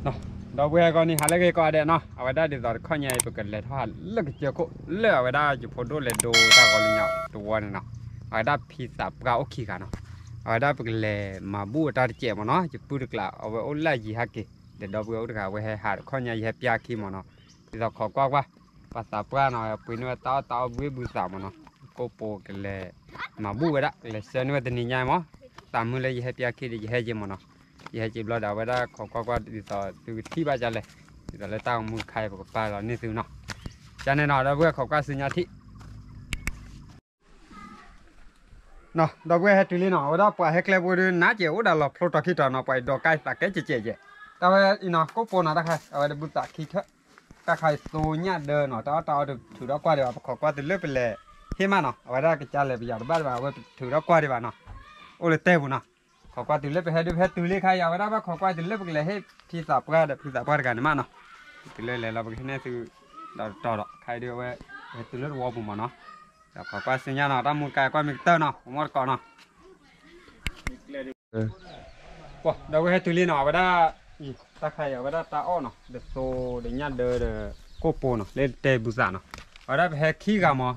ဒီပုၢ်ဝဲၢ်ကိးနံၤ ဟါလၢအဂ့ၤကိးဂၤဒဲးနီၤ, အဝဲဒၣ်ဒ်သိးတခီညါအံၤ ပကလဲၤထီၣ်ဟးလၢကစၢၢ်ခိၣ် လၢအဝဲဒၣ်ယဖိဒိၣ်လဲၤဒိတၢ်ဂီၤလၢညါတဝီန့ၣ်နီၤ, အဝဲဒၣ်ဖံသးပှၢ်အိၣ်ခံဂၤနီၤ, အဝဲဒၣ်ပကလဲၤမၤဘူၣ်အတၢ်တစဲးမ့ၢ်နီၤ, ယပုၢ်တကျး အဝဲအိၣ်လၢအယံၤဟဲက့ၤ, ဒီးဒီပုၢ်ဝဲၢ်အိၣ်တဂၤ အဝဲဟဲဟးတခီညါ ယဟဲပျၢ်ခံမ့ၢ်နီၤ, ဒ်သိးခိးကွၢ်ကွၢ်, ပှၤသးပှၢ်နီၤ ပှ့ၤန့ၢ်ဝဲတၢ်အီၣ်တၢ်အီဘှ့ၣ်ဘုသးမ့ၢ်နီၤ, ကိၣ်ပိကလဲၤ မၤဘူၣ်ဝဲဒၣ် ကလဲၤဆှၢန့ၢ်ဝဲတနံၤညါမ့ၢ်, သးမုၢ်လၢယဟဲပျၢ်ခံဒီး ယဟဲက့ၤမ့ၢ်နီၤ, ယဟဲက့ၤဘျီဒီး အဝဲဒၣ်ခိးကွၢ်ကွၢ်ဒ်သိးသုကထံၣ်ဘၣ်ဒ်လဲၣ်, ဒ်သိးလၢတၢ်ဂီၤမူတခါအံၤ ပကပာ်လီၤန့ၢ်သုနီၤ, ကန့ၣ်နီၤ ဒီပုၢ်ဝဲၢ်ခိးကွၢ်ဆူညါထံၣ် ဒီပုၢ်ဝဲၢ်ဟဲတုၤလံနီၤ, အဝဲဒၣ်ပှၤဟဲကျဲဖိဒုးနးကဲး အိၣ်ဒၣ်လီၤဖျိတီၤခံတီၤနီၤ, ပှၤအံၤဒိးကါသးကဲကဲးကဲးကဲး, တၢ်ဝဲအံၤနီၤ ကိၣ်ပိနီၤတၢ်ခါ အဝဲဒၣ်ဘုသးခံထၢၣ်, တၢ်ခါအံၤသိညၣ်ဒၢနီၤ, တၢ်အီၣ်တၢ်အီတထုးထီၣ်ကွၢ်ဒံးဘၣ်, ပခိးကွၢ်တုၤလၢပလဲၤဟ့ၣ်မးနီၤ, အဝဲဒၣ်ကစၢ်လဲၤပယီၤတဘၣ်ဒံးဘၣ်, အဝဲထုးထီၣ်ကွၢ်ဒံးဘၣ်နီၤ, အိၣ်လၢတဲပူၤနီၤ, ခိးကွၢ်တုၤလၢပဟဲဒုး ပဟဲတုၤလံခါအံၤ အဝဲဒၣ်ဘၣ်ခိးကွၢ်တုၤလၢပကလဲၤဟ့ၣ် ဖံသးပှၢ်ဒီးဖုသးပှၢ်တဂၤန့ၣ်မးနီၤ, တုၤလၢလဲၤလီၤ ပကဟ့ၣ်န့ၢ်သု ဒီးတတီၤဒီး ခါအံၤဒုးအဝဲ ပဟဲတုၤလၢတဝီပူၤမ့ၢ်နီၤ, ဒီးခိးကွၢ်ဆူညါနီၤ, တၢ်မူတခါအံၤကွၢ်မ့ၢ်ကတၢၢ်နီၤ, ပမီၢ်တကိးနီၤ ဒီပုၢ်ဝဲၢ်ဟဲတုၤလံနီၤ, အဝဲဒၣ် အံၤ တၢ်ခါအံၤ အဝဲဒၣ်တၢ်အီၣ်နီၤ, ဒီးသိဒီးညၣ်ဒၢဒီး ကိၣ်ပိနီၤ လၢတဲဘုသးနီၤ, အဝဲဒၣ်ပဟဲခံဂၤမ့ၢ်,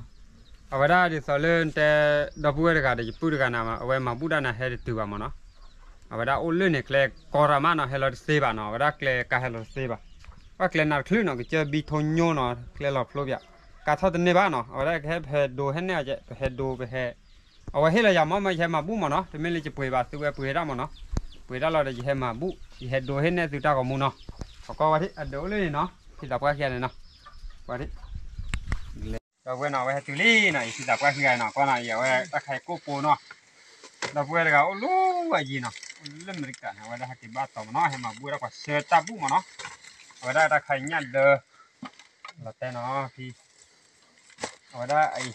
အဝဲဒၣ်ဒ်သိးလၢနတဲ ဒီပုၢ်ဝဲၢ်တဂၤဒီးယပုၢ်တဂၤန့ၣ် အဝဲမၤဘူၣ်တၢ်န့ၣ် ဟဲတတုၤဘၣ်မ့ၢ်နီၤ, အဝဲဒၣ်အိၣ်လၢန့ၣ် ကျဲကီရၤမးနီၤ, ဟဲလီၤတသ့ဘၣ်နီၤ, အဝဲဒၣ်ကျဲကါဟဲလီၤတသ့ဘၣ်, ဘၣ်ကျဲနးတချုးနီၤ, ကစၢၢ်ဘံထိညိနီၤ, ကျဲလီၤဖျိပၠး, ကါထီၣ်တန့ၢ်ဘၣ်နီၤ, အဝဲဒၣ်ကဟဲပဟဲဒိဟဲနဲၣ်အီၤကဲး, ပဟဲဒိပဟဲ အဝဲဟ့ၣ်လီၤယၤမ့ၢ် မ့ၢ်ယဟဲမၤဘူၣ်မ့ၢ်နီၤ, တမ့ၢ်လၢယပှ့ၤဘၣ် သုဝဲပှ့ၤဒၣ်မ့ၢ်နီၤ, ပှ့ၤဒၣ်လီၤဒီးယဟဲမၤဘူၣ် ယဟဲဒိဟ့ၣ်နဲၣ်သုတၢ်ဂီၤမူနီၤ, ခိးကွၢ်ဝဲထံၣ် အဒၢးအိၣ်လၢန့ၣ်နီၤ, ဖံသးပှၢ်ခံဂၤန့ၣ်နီၤ, ကွၢ်ထံၣ် ဒီပုၢ်ဝဲၢ်နီၤ, အဝဲဟဲတုၤလံနီၤ, ယဖံသးပှၢ်ခံဂၤနီၤ, ကွၢ်နီၤ အံၤအဝဲတၢ်ခါအံၤကိၣ်ပိနီၤ, ဒီပုၢ်ဝဲၢ်တဂၤအိၣ်လၢအယံၤနီၤ, အိၣ်လၢအမဲရကၤန့ၣ်, အဝဲဒၣ်ဟဲက့ၤဘၣ်တီၤမ့ၢ်နီၤ, ဟဲမၤဘူၣ်ဝဲဒၣ်ပှၤဆှၢတၢ်ဘူၣ်မ့ၢ်နီၤ, အဝဲဒၣ်တၢ်ခါအံၤညၣ်ဒၢ လီၤတဲနီၤ, ဖံ အဝဲဒၣ်အံၤ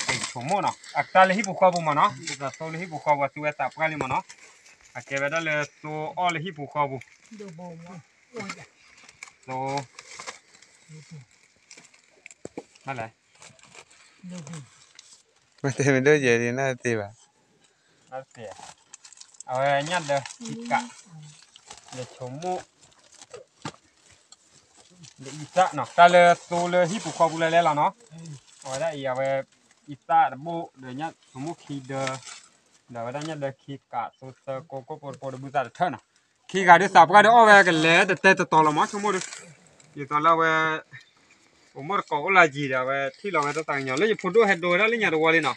အံၤဆိမိၣ်နီၤ, အကတၢၢ်လၢဟံၣ်ပူၤဃီပူၤမ့ၢ်နီၤ, ဒ်သိးသိလၢဟံၣ်ပူၤဃီပူၤ သုဝဲသးပှၢ်လံမ့ၢ်နီၤ, အကဲဝဲဒၣ်လၢသိအီၣ်လၢဟံၣ်ပူၤဃီပူၤ, သိ မ့ၢ်လဲၣ် မ့ၢ်တဲမ့ၢ်ဒိၣ်ယဲဒ်နတသ့ဘၣ်, အဝဲညၣ်ဒၢခံကး, ဒီးဆိမိၣ် ဒီးအံသၣ်နီၤ, တၢ်လၢသိလၢဟံၣ်ပူၤဃီပူၤလၢလဲၣ်လီၤနီၤ, အဝဲဒၣ်အံၤအဝဲ အံသၣ်တဘိၣ် ဒီးညၣ်ဆိမိၣ်ခံဒၢ, ဒီးအဝဲဒၣ်ညၣ်ဒၢခံကး သိသၢကိၢ် ကိၣ်ပိတပိဒီးဘုသၣ်တထၢၣ်နီၤ, ခံဂၤဒုးသးပှၢ်ဒီးအီၣ်ဝဲကလဲၤတတဲတတီၤလီၤမး ဆိမိၣ်ဒီး, ဒ်သိးလၢအဝဲ အိၣ်မီၢ်တကိးအိၣ်လၢယံၤဒီး အဝဲထံၣ်လီၤဝဲတၢ်သးကညီၤ လၢယဖိဒိၣ်ဟဲဒိဝဲဒၣ်လၢညါတဝီလံနီၤ,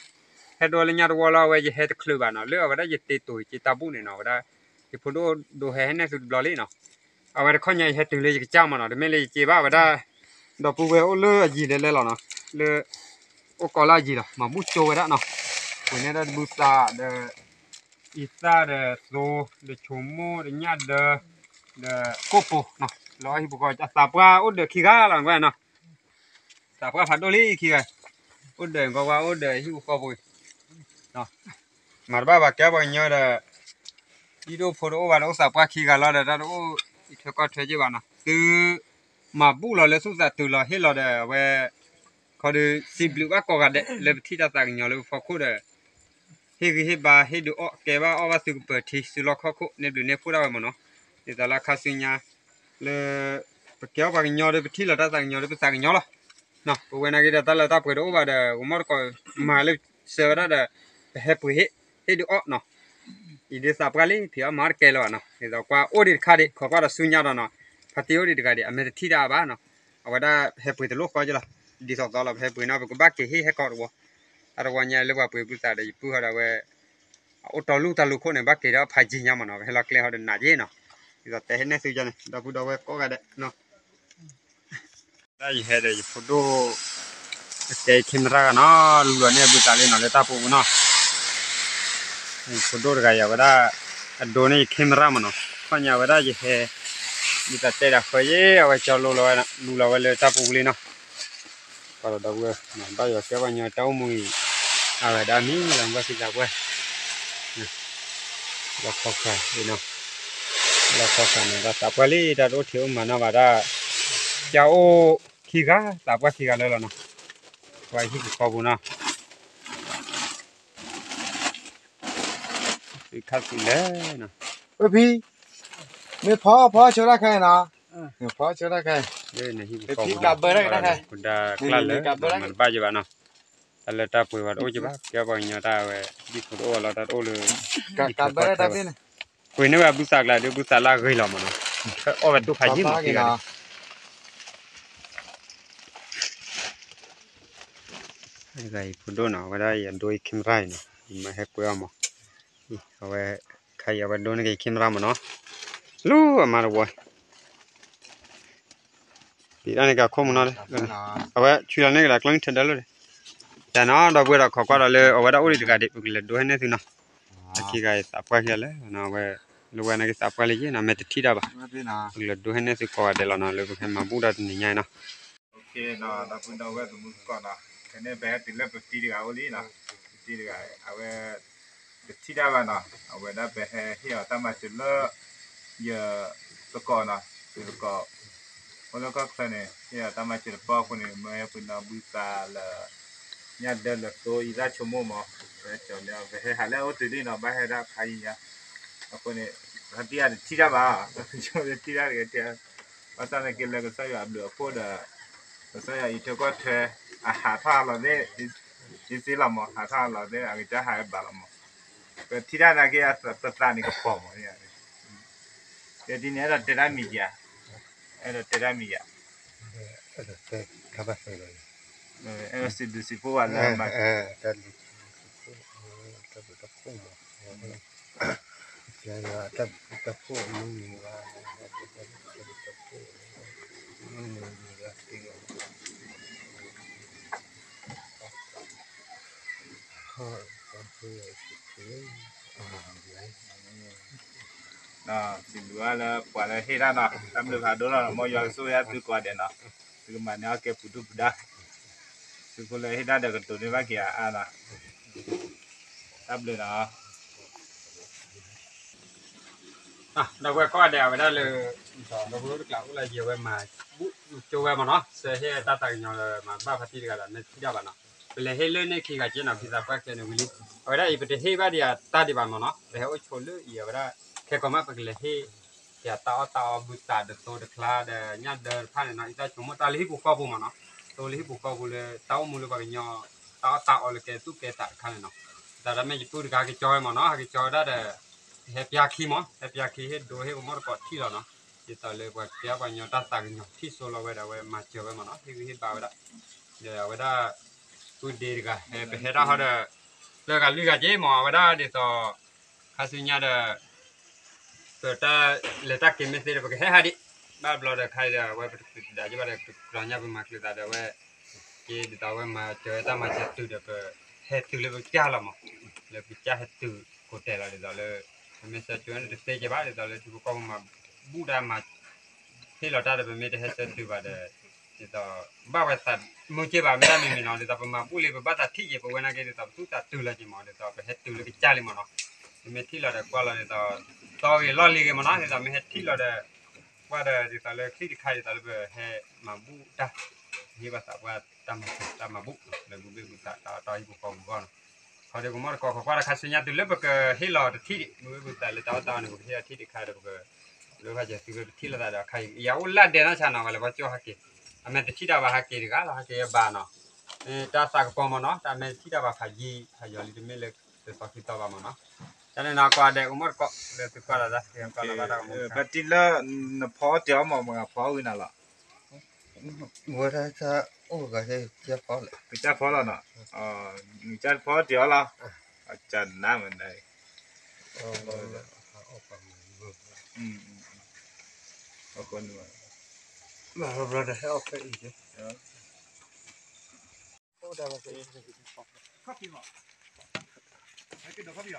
ဟဲဒိဝဲလၢညါတဝီလီၤ အဝဲယဟဲတချုးဘၣ်နီၤ, လၢအဝဲဒၣ်ယတ့တိၤယက့တၢ်ဘူၣ်န့ၣ်နီၤ, အဝဲဒၣ် ယဖိဒိၣ်ဒိဟဲဟဲနဲၣ်သုတဘျီလံနီၤ, အဝဲတခီညါယဟဲတုၤလၢယကစၢ်မးနီၤ, တမ့ၢ်လၢယက့ဘၣ်ဝဲဒၣ်, ဒီပုၢ်ဝဲၢ်အိၣ်လၢအယံၤလဲၤလဲၤလီၤနီၤ, လၢ အိၣ်ကိးလၢအယံၤလီၤ မၤဘူၣ်ကၠိဝဲဒၣ်နီၤ, ပှ့ၤန့ၢ်ဒၣ်တဘုသၣ်ဒီး အံသၣ်ဒီးသိ ဒီးဆိမိၣ်ဒီးညၣ်ဒၢ ဒီးကိၣ်ပိနီၤ, လၢအဟံၣ်ပူၤဃီ အသးပှၢ်အိၣ်ဒၢးခံဂၤလီၤနီၤ, သးပှၢ်ဖးဒိၣ်လံခံဂၤ, အိၣ်ဒၢးကွၢ်ကွၢ် အိၣ်ဒၢးဟံၣ်ပူၤဃီပူၤ, မၤတဘၣ်ဘၣ်ကဲပှၤကညီဒီး ဒ်ဒိၣ်ဖိတအိၣ်ဘၣ်ဒီး အိၣ်သးပှၢ်ခံဂၤလီၤဒီး တၢ်တအိၣ်အံးထွဲကွၢ်ထွဲက့ဘၣ်နီၤ, သုမၤဘူၣ်လီၤလၢသူၣ်သးတုၤလီၤဟ့ၣ်လီၤဒီး အဝဲ ခီဒီးစံးဘျုးဘၣ်ကိးဂၤဒဲးလၢပထံၣ်တၢ်သးကညီၤလၢပဖီခိၣ်ဒီး ဟ့ၣ်ဂံၢ်ဟ့ၣ်ဘါ ဟ့ၣ်ဒုးအီၣ်ကဲဘၣ်အီၣ်ဘၣ်သုကပၢၤထံ စုလီၢ်ခီၣ်ခိၣ် န့ၢ်ဘျုးန့ၢ်ဖှိၣ်ဒၣ်ဝဲမ့ၢ်နီၤ, ဒ်သိးလၢခါဆူညါ လၢ ပကဲအီၣ်ပှၤကညီဒီး ပထံၣ်လီၤတၢ်သးကညီၤဒီး ပသးကညီၤလီၤ. ပဝဲနာ်က့ဒီး တၢ်လၢတၢ်ပှဲၤတအိၣ်ဘၣ်ဒီး ကမီၣ်တကိးမၤလၢဆၢဝဲဒၣ်ဒီး ပဟဲပှ့ၤဟ့ၣ် ဟ့ၣ်ဒုးအီၣ်နီၤ, အံၤဒုးသးပှၢ်လံ ဖံးအီၣ်မၤတကဲလၢၤဘၣ်နီၤ, ဒ်သိးကွၢ်အိၣ်ဒံးတခါဒံး ခိးကွၢ်ဒီးဆူညါဒီးနီၤ, ဖါတံၢ်အိၣ်ဒံးတဂၤဒံး အမဲာ်တထံၣ်တၢ်အါဘၣ်နီၤ, အဝဲဒၣ်ဟဲပှ့ၤတလိၣ်ဃီက့လီၤ, ဒ်သိးသိးလီၤ ပဟဲပှ့ၤနီၤ ပကဘၣ်က့ၤဟ့ၣ်ဟဲကီးတဝီ တၢ်တဝီညါလၢပှၤပှ့ၤဘုသးဒီး ယပုၢ်ဟီဒီးအဝဲ အအိၣ်တီလူၢ်တၢ်လူၢ်ခိၣ်န့ၣ် ဘၣ်က့ၤဒီးဖးယံၤညါမ့ၢ်နီၤ, ပဟဲလီၤကျဲဟီဒီးနးယ့ၣ်နီၤ, ဒ်သိးတဲဟဲနဲၣ်သုကန့ၣ် ဒီပုၢ်ဒီဝဲၢ်ကိးဂၤဒဲးနီၤ, တၢ်ယဟဲဒီးယဖိဒိၣ် အတဲယ camera ဂၤနီၤ, လူလီၤန့ၢ်အဘုသးလံနီၤ လၢတၢ်ပူၤပူၤနီၤ, ယဖိဒိၣ်တဂၤယၤဝဲဒၣ် အဒိန့ၢ်ယ camera မ့ၢ်နီၤ, ခီညါဝဲဒၣ်ယဟဲ ဒ်သိးတဲဒၣ်ဃီယ့ၣ် အဝဲကၠီလိလီၤဝဲ လူလီၤဝဲလၢတၢ်ပူၤပူၤလံနီၤ. ပှၤဒီပုၢ်ဝဲၢ် ဘၣ်ယွၤကဲပှၤကညီတၢ်အိၣ်မူအံၤ အဝဲဒၣ်မံၤလီၤ ဘၣ်သံသးပှၢ် လီၤခီၣ်ဃာ်အံၤနီၤ, လီၤခီၣ်ဃာ်န့ၣ် ဒီးသးပှၢ်လံ တၢ်တအိၣ်ထံးအိၣ်မၤနီၢ်ဘၣ်ဒၣ် ကအိၣ်ခံဂၤ သးပှၢ်ခံဂၤလၢလီၤနီၤ, ပှၤဟံၣ်ပူၤဃီပူၤနီၤ, သုခါသုလဲၣ်နီၤ, ဖံ မ့ၢ်ဖီဖီဆိတၢ်ခဲအံၤနီၤ, ဖီဆိတၢ်ခဲအံၤ, ဖီဘၣ်ဘၢတၢ်ခဲ, မ့ၢ်ဘၣ်ယဘၣ်နီၤ, တၢ်လၢတၢ်ပှ့ၤဝဲတအိၣ်ကဘၣ် ကဲပှၤကညီတၢ်ဝဲ ဒ်ဖိတအိၣ်လီၤ တၢ်တအိၣ်လၢ ပှ့ၤန့ၢ်ဝဲဘုသးကျါဒီး ဘုသးလၢအဂ့ၤလီၤမးနီၤ, အီၣ်ဝဲတူၢ်ဖးယံာ်မး ဖိဒိၣ်နီၤ အဝဲဒၣ်ယဒိအံၤ camera အံၤနီၤ ယမ့ၢ်ဟဲကွဲအီၤမး, အဝဲ ခါအံၤအဝဲဒိန့ၢ်က့ၤ camera မးနီၤ, လူအမါတဝီ, ပံၤဒၣ်န့ၣ်ကခိၣ်မနီၤ, အဝဲဆွံလီၤန့ၢ်ကဒီးကျိနံၣ်ထဲဒၢလီၤ, တၢ်နီၤ ဒီပုၢ်ဝဲၢ်ဒီး ခိးကွၢ်ဒီးလၢအဝဲဒၣ်အိၣ်ဒံးတဂၤဒံး ပကလဲၤဒိဟဲန့ၢ်သုနီၤ, အခံဂၤအံၤသးပှၢ်ခံဂၤလၢ အဝဲ လၢဝဲန့ၣ်ကသးပှၢ်လၢယဲနီၤ မ့ၢ်တထံၣ်တၢ်ဘၣ်, ပကလဲၤဒိဟဲန့ၢ်သုကိးဂၤဒဲးလီၤနီၤ လၢပကဟဲမၤဘူၣ်တၢ်တနံၤညါအံၤနီၤ ဒီပုၢ်ဒီဝဲၢ်သမူသကိးနီၤ, ခဲန့ၣ် ပဟဲတုၤလၢပတံၤတဂၤအိၣ်လံနီၤ, ပတံၤတဂၤ အဝဲ တထံၣ်တၢ်ဘၣ်နီၤ, အဝဲဒၣ်ပဟဲဟ့ၣ်အီၤတၢ်မၤစၢၤလၢ ယသကိးနီၤ, ယသကိး အိၣ်လၢကီၢ်ချၢန့ၣ် ဟ့ၣ်အီၤတၢ်မၤစၢၤတပီၢ်အဃိန့ၣ် မ့ၢ်ပနီၤဘုသးလၢ ညၣ်ဒၢလၢသိအံသၣ်ဆိကမိၣ်မး, ပဟဲဟးလၢအအိၣ်တုၤလံနီၤ ဘၣ်ဟဲဒၣ်ခါယံၤညါ, အဃိန့ၣ် ပတံၤတဂၤတထံၣ်တၢ်ဘၣ်, တထံၣ်တၢ်တဂ့ၤတဲ ဘၣ်ဆၣ်သနာ်က့လၢကစၢ်ယွၤအဘျုးအဖှိၣ်ဒီး ကစၢ်ယွၤအံးထွဲကွၢ်ထွဲ အဟးထီၣ်ဟးလီၤသ့ၣ် အံၤသ့လီၤမး, ဟးထီၣ်ဟးလီၤသ့ၣ် အကစၢ်ဟးဝဲဘၣ်လီၤမး, ပထံၣ်တၢ်နာ်က့ ပသးန့ၣ်ကပီၤမး, ယဒ်န့ၣ် အဲၣ်ဒိးတဲတၢ်မံၤယၤ, အဲၣ်ဒိးတဲတၢ်မံၤယၤ, အဲၣ်ဒိးစံးဘျုးစံးဖှိၣ်ဝဲလၢ စံးဘျုးဘၣ်လၢပှၤလၢဟ့ၣ်တၢ်နီၤ, တၢ်ဘျုးဖးဒိၣ်လီၤနီၤ, မ်ယွၤကဆိၣ်ဂ့ၤသုကိးဂၤဒဲးနီၤ, သုကမၤန့ၢ်အီၣ်ကဲပူၤဒုၣ်ပူၤဒါ, သုးဖိလၢဟ့ၣ်တၢ်ဒီးကတိၤန့ၢ်ဘၣ်က့ၤအါအါနီၤ, တၢ်ဘျုးနီၤ. ဒီပုၢ်ဝဲၢ်ကိးဂၤဒဲး အဝဲဒၣ်လၢ ဒီပုၢ်ဝဲၢ်တကျးအိၣ်လၢယဲဝဲမၤဘူၣ်ကၠိဝဲမးနီၤ, စဲဟ့ၣ်တၢ်သးကညီၤလၢမၤဘၣ်ဖါတံၢ်တဂၤဒီး မ့ၢ်ထံၣ်တၢ်ဘၣ်နီၤ, ပလဲၤဟ့ၣ်လၢန့ၣ်ခံဂၤက့နီၤ, ဖံသးပှၢ်ကျဲန့ၣ်ဝံၤလံ, အဝဲဒၣ်အံၤ ပတဟ့ၣ်ဘၣ်ဒံးအတၢ်ဒံးဘၣ်မးနီၤ, ပဟဲအိၣ်ဆိးလၢအံၤ အဝဲဒၣ် ခဲကိးမး ပကလဲၤဟ့ၣ် ယတၢ်အီၣ်တၢ်အီဘုသးဒီးသိတခါဒီးညၣ်ဒၢတဖၣ်န့ၣ်နီၤ, အံသၣ်ဆိကမိၣ်တၢ်လၢဟံၣ်ပူၤဃီပူၤမးနီၤ, သိလၢဟံၣ်ပူၤဃီပူၤလၢတၢ်အိၣ်မူလၢပှၤကညီ တၢ်အီၣ်တၢ်အီလၢကဲသူၣ်ကဲသးတခါန့ၣ်နီၤ, တၢ်တၢ်မ့ၢ်ယပုၢ်တဂၤဟဲက့ၤကၠီဝဲမးနီၤ, ဟဲက့ၤကၠီဝဲဒၣ်ဒီး ဟဲပျါခံမး, ဟဲပျါခံဟ့ၣ်ဒိဟ့ၣ်ကမီၣ်တကိးထံၣ်လီၤနီၤ, ဒ်သိးလၢပှၤကဲပှၤကညီတၢ်သးကညီၤထံၣ်စိလီၤဝဲဒီး အဝဲမၤစၢၤဝဲမးနီၤ, ဟ့ၣ်ဂံၢ်ဟ့ၣ်ဘါဝဲဒၣ် ဒီးအဝဲဒၣ် ပုၢ်ဒ့တဂၤ ဟဲပဟဲဒၣ်ဟီဒီး လၢဂၤလွံၢ်ဂၤက့မး အဝဲဒၣ်ဒ်သိး ခါဆူညါဒီး ပတၢ်လဲၤတၢ်က့ၤမ့ၢ်သ့ဒီး ပကဟဲဟးဒံး ဘၣ်ဘျီဒီးခါဒီး အဝဲပတချုးတဒါက့ဘၣ်ဒီး ပတကျီညါပမၤချုးသးဒီးအဝဲ က့ဒ်သိးအဝဲမၤစၢၤဝဲတၢ်မၤစၢၤတုၤဒီး ပဟဲတုၤလၢပကစၢ်လီၤမး လၢပကစၢ်ဟဲတုၤကိးတဲာ်လီၤ ဒ်သိးလၢ ပမ့ၢ်ဆၢကၠိန့ၣ်တသ့က့ဘၣ် ဒ်သိးလၢထံဖိကီၢ်ဖိမၤဘူၣ်တၢ်မၤ ဟ့ၣ်လီၤတၢ်ဒီး ပမ့ၢ်တဟဲဆၢတုၤဘၣ်ဒီး ဒ်သိး ဘၣ်ဝဲသးမုာ်က့ဘၣ် မ့ၢ်တၢ်မံၤမံၤနီၤ ဒ်သိးပမၤဘူၣ်လံ ပဘၣ်သးထံၣ်က့ ပဝဲနာ်က့ ဒ်သိးပသူၣ်သးတုၤလီၤက့မး ဒ်သိးပဟဲတုၤလၢကစၢ်လံမးနီၤ ပမ့ၢ်ထံၣ်လီၤဒီးကွၢ်လီၤဒ်သိး သီဂ့ၤလီၢ်လံဂ့ၤမးနီၤ ဒ်သိးမ့ၢ်ဟဲထံၣ်လီၤဒီး ကွၢ်ဒီးဒ်သိးလၢချံၣ်တခါဒ်သိးလၢပဟဲမၤဘူၣ်တၢ် ဟ့ၣ်ဘၣ်သးပှၢ်တၢ်မၤစၢၤတၢ်မၤဘူၣ် လၢဘူၣ်ဘ့ၣ်ဘူၣ်သးတၢ်အီၣ်တၢ်အီဟံၣ်ဖိဃီဖိအဂီၢ်နီၤ ခီဒုးကမီၣ်တကိး ခိးကွၢ်ဒီးခါဆူညါတုၤလၢပကဟ့ၣ်လီၤတထံၣ်ဒံး ဘူၣ်ဘ့ၣ်ဘူၣ်သးလၢတၢ်အီၣ်တၢ်အီန့ၣ် ပကဟ့ၣ်အီၤထံၣ်တခါဒီးပက လိၣ်ဘၣ်စၢၤသုလၢပထံၣ်လိာ်သးဒီးအခါအံၤ ယအိၣ်လၢဒဲနီၢ်ဆါနီၤ ဝဲလၢပှၤကၠိဟဲက့ၤ အမ့ၢ်တထံၣ်တၢ်ဘၣ်ဟဲက့ၤတဂၤလီၤ ဟဲက့ၤဘၣ်နီၤ တၢ်သးကပီၤမးနီၤ တၢ်မ့ၢ်တထံၣ်တၢ်ဘၣ်ဖးယံၤဖးယီၤလံ တမ့ၢ်လၢတသီခံသီဘၣ်မးနီၤ တၢ်န့ၣ်နီၤ ကွၢ်ဒဲးအိၣ်မီၢ်တကိး လၢသုကွၢ်လီၤတၢ် ကကွၢ်လီၤဘၣ်တၢ်ကမူၣ် ပတံၤလၢ နဖီအီၣ်တ့ၢ်အီၣ်မး မ့ၢ်ဂၤဖီအီၣ်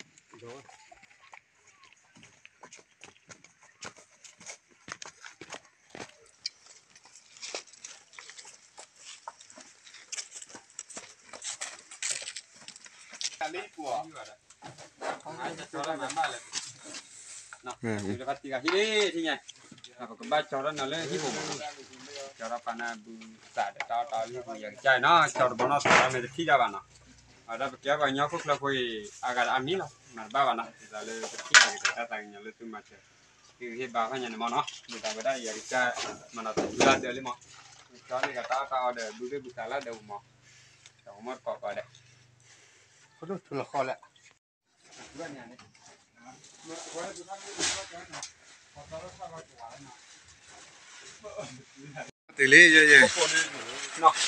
ဝံၤနၤလီၤ ဝဲဒၣ်တၢ်အိၣ်ဂၤကစၢ်ဖီလီၤ ကစၢ်ဖီလီၤနီၤ နကစၢ်ဖီအီၣ်တ့ၢ်အီၣ်လီၤ အကနၣ်မနုၤ အဃိန့ၣ် ဘျီဒီးဟဲအီၣ်ဖဲအံၤ လၢဟံၣ်ပူၤ ပကဘၣ်ကၠီထီၣ်နၤလၢဟံၣ်ပူၤမးနီၤ ကၠီထီၣ်ပာ်နၤဘုသးဒီးတၢ်အီၣ်တၢ်အီလၢဟံၣ်ပူၤမးနီၤ ကၠီတဘီနီၢ်သးဒီးမ့ၢ်တထံၣ်တၢ်ဘၣ်နီၤ အဝဲဒၣ်ပကဲပှၤကညီခိၣ်ချၢဖိအံၤ အဂၤဒီးအါမံၤလီၤ မၤတဘၣ်ဘၣ်နီၤ ဒ်သိးလၢပထံၣ်အီၤက့ၤဒီးတၢ်သးကညီၤလၢသုမၤစၢၤ သုဟ့ၣ်ဘါဖဲညါန့ၣ်မးနီၤ, ဒ်သိးဝဲဒၣ်ယကစၢ်မၤနီၤတၢ်ဒုးလၢဒၢးလံမး, ကၠီန့ၣ်ကတၢ်အီၣ်တၢ်အီဒီး ဘုသ့ၣ်ဘုသးလၢဒၢးပူၤမး, ဒီးကမီၣ်တကိးကိးဂၤဒဲး, ခီဒိၣ်ထူလီၤဃီလဲၣ် တုၤလံယဲယဲ, ဒီပုၢ်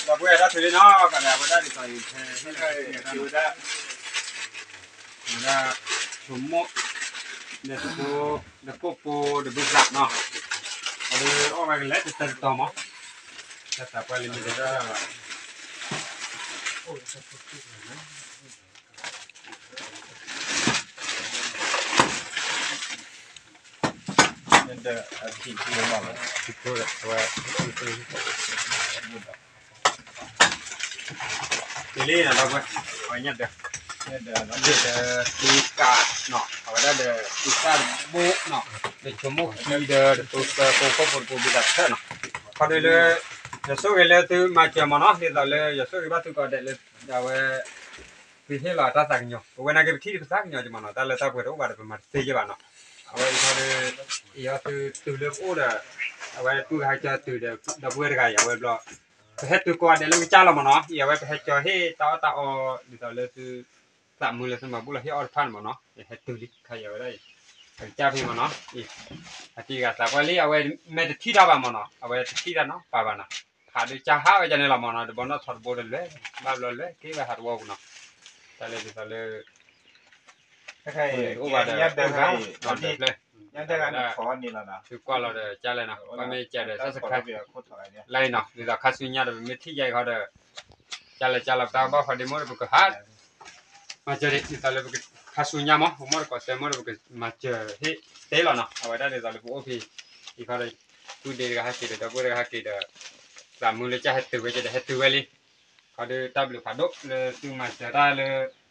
ဝဲၢ်ဒၣ်တုၤလံနီၤ, ကလဲၤဝဲဒၣ်ဒ်သိးအံၤ, ဝဲဒၣ်, ဝဲဒၣ်, ဆိမိၣ်, ဒီး, ဒီးကိၣ်ပိ ဒီးဘုသးနီၤ, အဒုးအီၣ်ဝဲကလဲၤတတၢၢ်တတီၤမး, တၢ်သးပှၢ်လံမ့ၢ်တဒၣ်ဘၣ် ဒီးအထံၣ်ထံၣ်မးလီၤ, တုၤလံနီၤ ဒီပုၢ်ဝဲၢ်, အဝဲညၣ်ဒၢး, ညၣ်ဒၢး, ဒီးသုကးနီၤ, အဝဲဒၣ်ဒီးသုကးတဘိနီၤ, ဒီးဆိမိၣ်ခံဒီး ဒီးတိစၢၤကိၣ်ဖိတဘိဘုသးတထၢၣ်နီၤ, ခီဒုးလၢ ယဆိၣ်ဂ့ၤလၢသုမၤစၢၤမးနီၤ, ဒ်သိးလၢယဆိၣ်ဂ့ၤဘၣ်သုကိးဂၤဒဲးလၢ အဝဲ သုဟ့ၣ်လီၤတၢ်သးကညီၤ, ပဝဲနာ်က့ပထံၣ်ပသးကညီၤက့ၤမးနီၤ, တၢ်လၢတၢ်ပှဲၤတအိၣ်ဘၣ်ဒီး ပမၤတသ့က့ၤဘၣ်နီၤ, အဝဲအံၤခီဒီး, အံၤသုတုၤလၢပအိၣ်ဒီး, အဝဲပုၢ်ကဟဲကၢၤတုၤဒီး ဒီပုၢ်ဝဲၢ်တဂၤအံၤ အဝဲဘျီ, ပဟဲတုၤကိးဂၤဒဲးလၢကစၢ်လီၤမးနီၤ, အံၤအဝဲပဟဲကၢၤဟ့ၣ်တၢ်အီၣ်တၢ်အီ ဒ်သိးလၢသု သးမုာ်လၢသုမၤဘူၣ်လီၤဟ့ၣ်အီၣ်တဖၣ်န့ၣ်မးနီၤ, ယဟဲတုၤလံ ခါယၤဝဲဒၣ်အံၤ, အကစၢ်ဖဲမးနီၤ, အံၤ, အတံၤဂၤသးပှၢ်လံ အဝဲမ့ၢ်တထံၣ်တၢ်ဘၣ်မးနီၤ, အဝဲတထံၣ်တၢ်နီတပၤဘၣ်နီၤ, ဖးဒုးကၢ်ဟးဝဲဒၣ်န့ၣ်လီၤမးနီၤ, တဘီနီၣ်ထီတဘိတလဲၤ, ဘၣ်ဘျီလဲၤက့ၤဝဲဟးတဝီပူၤနီၤ, တၢ်လၢဒ်သိးလၢ အိၣ်ဘၣ်ဒီး, အိၣ်ဒီးဖျၢၣ်, သုကွၢ်လီၤဒီးကၢ်လဲၣ်နီၤ, ကွၢ်မ့ၢ်ကၢ်ဒီး subscribe လၢအံၤနီၤ, ဒ်သိးခါဆူညါဒီး ပမ့ၢ်ထံၣ်ယါအံၤခီဒီး, ကၢ်လဲၣ်ကၢ်လီၤပတၢ်ကဘၣ်ဃီဒ်မိၢ်ဒီးပကဟး မၤစၢၤဒ်သိးလၢပကခါဆူညါမး, ပမိၢ်တကိးစဲမိၢ်ဒီးပကမၤစၢၤဟ့ၣ်တဲလီၤနီၤ, အဝဲဒၣ်ဒ်သိးလၢပအိၣ်ဖဲအံၤခီဒီး, ပုၢ်ဒ့တဂၤဟဲက့ၤဒီး ဒီပုၢ်ဝဲၢ်တဂၤဟဲက့ၤဒီး, သးမုာ်လၢကၢ်ဟဲတုၤဝဲက့ၤဒီး ဟဲတုၤဝဲလံ, ခီဒုးတၢ်ဘျုးဖးဒိၣ်လၢသုမၤစၢၤတၢ်လၢ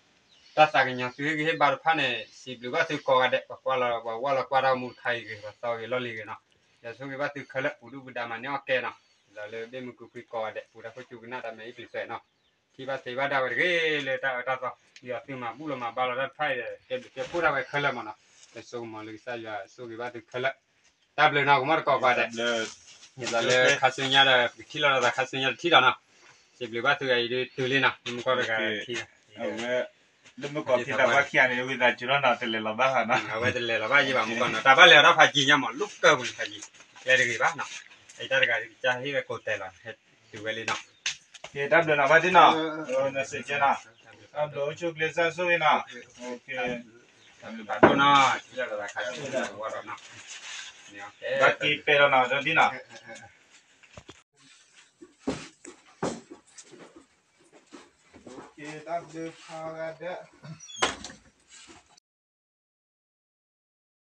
တၢ်သးကညီၤသုဟ့ၣ်ဂံၢ်ဟ့ၣ်ဘါတဖၣ်န့ၣ် စံးဘျုးဘၣ်သုကိးဂၤဒဲး, ပကွၢ်လီၤ ပဝၢ်လီၤကွၢ်တၢ်အိၣ်မူတခါအံၤဂ့ၤ ပသီဂ့ၤလီၢ်လံၤဂ့ၤနီၤ, ယွၤဆိၣ်ဂ့ၤဘၣ်သုခဲလၢာ် ပူၤဒုၣ်ပူၤဒါမၤန့ၢ်အီၣ်ကဲနီၤ, ဒ်သိးလၢဘ့ၣ်မုၢ်ကုဖှံကိးဂၤဒဲး ပူၤတၢ်ခိၣ်ကၠူကနၣ်တၢ်မဲာ်အံၣ်ပျံၤသွဲးနီၤ, ထံၣ်ဘၣ်သ့ဘၣ်ဒၣ်ဝဲတဂ့ၤလၢတၢ်အၢတၢ်သီ, ဒ်သိးသုမၤဘူၣ်လီၤမၤဘါလီၤတၢ်တဖၣ်အံၤဒီး ကဲဘျုးကဲဖှိၣ်ဒၣ်ဝဲခဲလၢာ်မးနီၤ, လၢစိကမီၤလၢကစၢ်ယွၤဆိၣ်ဂ့ၤဘၣ်သုခဲလၢာ်, တၢ်ဘျုးနီၤ ကမီၢ်တကိးပၤဒဲး, ဒ်သိးလၢခါဆူညါဒီး ပကထံၣ်လိာ်သးခါဆူညါတထံၣ်ဒီးနီၤ, စံးဘျုးဘၣ်သုအံၤဒုးတုၤလံနီၤ, မုၢ်ကီၢ်တဂၤခံဂၤ လၢမုၢ်ကီၢ်ဖံသးပှၢ်ခံဂၤန့ၣ် ဝံသးစူၤလီၤနီၤ တလဲၤလီၤဘၣ်ဘၣ်နီၤ, အဝဲတလဲၤလီၤဘၣ်ယံၤဘၣ်မုၢ်ကီၢ်နီၤ, တၢ်ဘၣ်လဲၤအီၤတၢ်ဖးကံညါမး လူၢ်ကၢၢ်ပူၤန့ၣ်ဖးကံ, ကျဲတဂ့ၤဘၣ်နီၤ, အတၢ်တဂၤဒ်ကစၢ်ဟ့ၣ်ဝဲကိးတဲာ်လီၤ, ဟဲတုၤဝဲလံနီၤ, ကဲတၢ်ဘျုးနီၤ ဘၣ်တံၢ်နီၤ, နစံးကဲနီၤ, တၢ်ဘျုးအိၣ်ဆူၣ်အိၣ်ချ့ကစၢ်ဆိၣ်ဂ့ၤနီၤ, တၢ်ဘျုးဖးဒိၣ်နီၤ, ကစၢ်လီၤသးခါဆူညါတဝီဒီးနီၤ, ဘၣ်က့ၤပဲာ်လီၤနီၤ တၢ်ဒ်နီၤ တၢ်ဘျုးဖးဂၤဒဲး,